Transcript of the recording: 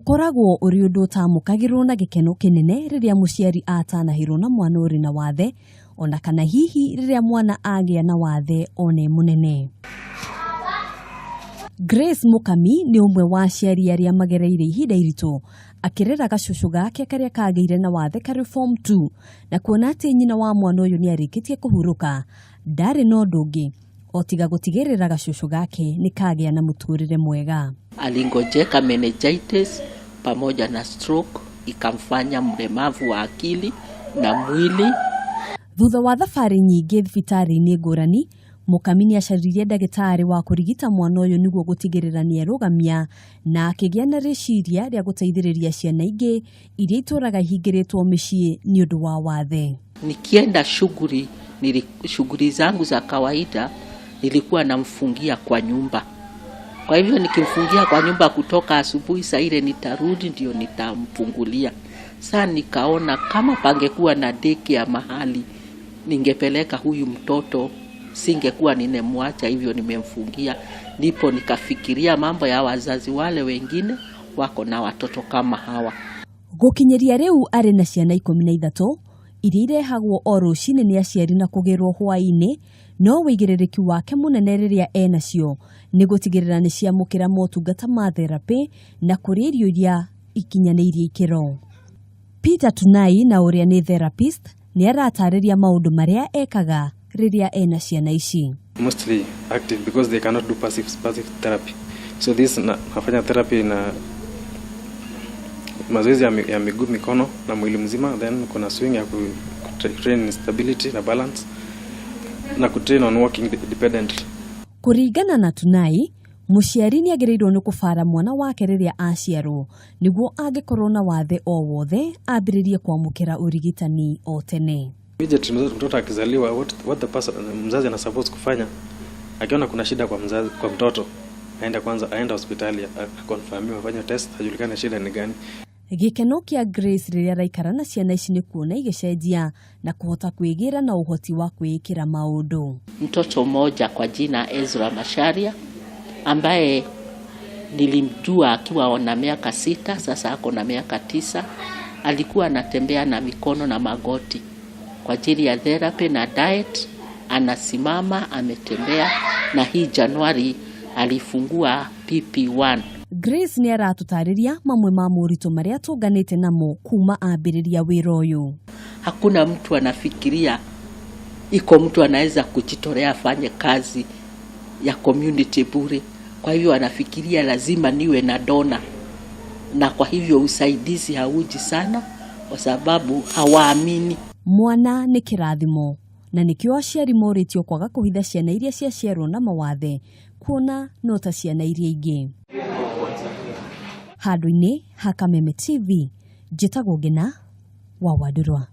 Ũkoragwo ũrĩ ũndũ ũtamũkagĩrwo na gĩkeno kĩnene rĩrĩa mũciari atanahĩrwo na mwana ũrĩ na wathe, ona kana hihi rĩrĩa mwana agĩa na wathe ona e mũnene. Grace Mũkami nĩ ũmwe wa aciari arĩa magereire ihinda iritũ akĩrera gacũcũ gake karĩa kagĩire na wathe karĩ form 2 na kuona atĩ nyina wa mwana ũyũ nĩ arĩkĩtie kũhurũka, ndarĩ na ũndũ ũngĩ o tiga gũtigĩrĩra gacũcũ gake nĩ kagĩa na mũtũrĩre mwega. Aligonjeka meningitis pamoja na stroke ikamfanya mlemavu wa akili na mwili. Thutha wa thabarĩ nyingĩ thibitarĩ-inĩ ngũrani, Mũkami nĩ acaririe ndagĩtarĩ wa kũrigita mwana ũyũ nĩguo gũtigĩrĩra nĩ erũgamia na akĩgĩa na rĩciria rĩa gũteithĩrĩria ciana ingĩ iria itũraga ihingĩrĩtwo mĩciĩ nĩ ũndũ wa wathe. Nikienda shughuli shughuli zangu za kawaida nilikuwa namfungia kwa nyumba. Kwa hivyo nikimfungia kwa nyumba kutoka asubuhi, saa ile nitarudi ndio nitamfungulia. Saa nikaona kama pangekuwa na daycare mahali ningepeleka huyu mtoto, singekuwa ninemwacha hivyo nimemfungia. Ndipo nikafikiria mambo ya wazazi wale wengine wako na watoto kama hawa. Gũkinyĩria rĩu arĩ na ciana 13 iria irehagwo o rũcinĩ nĩ aciari na kũgĩrwo hwaĩ-inĩ, no wĩigĩrĩrĩki wake mũnene rĩrĩa enacio nĩ gũtigĩrĩra nĩ ciamũkĩra motungata ma therapy na kũrĩa irio iria ikinyanĩirie ikĩro. Peter Tunai na ũrĩa nĩ therapist nĩ aratarĩria maũndũ marĩa ekaga rĩrĩa ena ciana ici. Mostly active because they cannot do passive therapy. So this nafanya therapy na mazoezi ya miguu, mikono na mwili mzima, then kuna swing ya ku train stability na balance na kutrain on walking independently. Kũringana na Tunai, mũciari nĩ agĩrĩirwo nĩ kũbara mwana wake rĩrĩa aciarwo nĩguo angĩkorwo na wathe o wothe ambĩrĩrie kwamũkĩra ũrigitani o tene. Immediately mtoto akizaliwa, what the person, mzazi ana suppose kufanya, akiona kuna shida kwa mtoto, aende kwanza, aende hospitali akonfirmiwe, afanye test, ajulikane shida ni gani. Gĩkeno kĩa Grace rĩrĩa araikara na ciana ici nĩ kuona igĩcenjia na kũhota kwĩgĩra na ũhoti wa kwĩĩkĩra maũndũ. Mtoto mmoja kwa jina Ezra Masharia ambaye nilimjua akiwa na miaka 6, sasa ako na miaka 9, alikuwa anatembea na mikono na magoti kwa ajili ya therapy na diet. Anasimama, ametembea, na hii Januari alifungua PP1. Grace nĩ aratũtarĩria mamwe ma moritũ marĩa tũnganĩte namo kuma ambĩrĩria wĩra ũyũ. Hakuna mtu anafikiria iko mtu anaweza kujitolea afanye kazi ya community bure. Kwa hivyo anafikiria lazima niwe na donor, na kwa hivyo usaidizi hauji sana kwa sababu hawaamini. Mwana nĩ kĩrathimo na nĩkĩo aciari morĩtio kwaga kũhitha ciana iria ciaciarwo na mawathe kuona no ta ciana iria ingĩ. Handũ-inĩ ha Kameme TV, njĩtagwo Ngina wa Wandũrwa.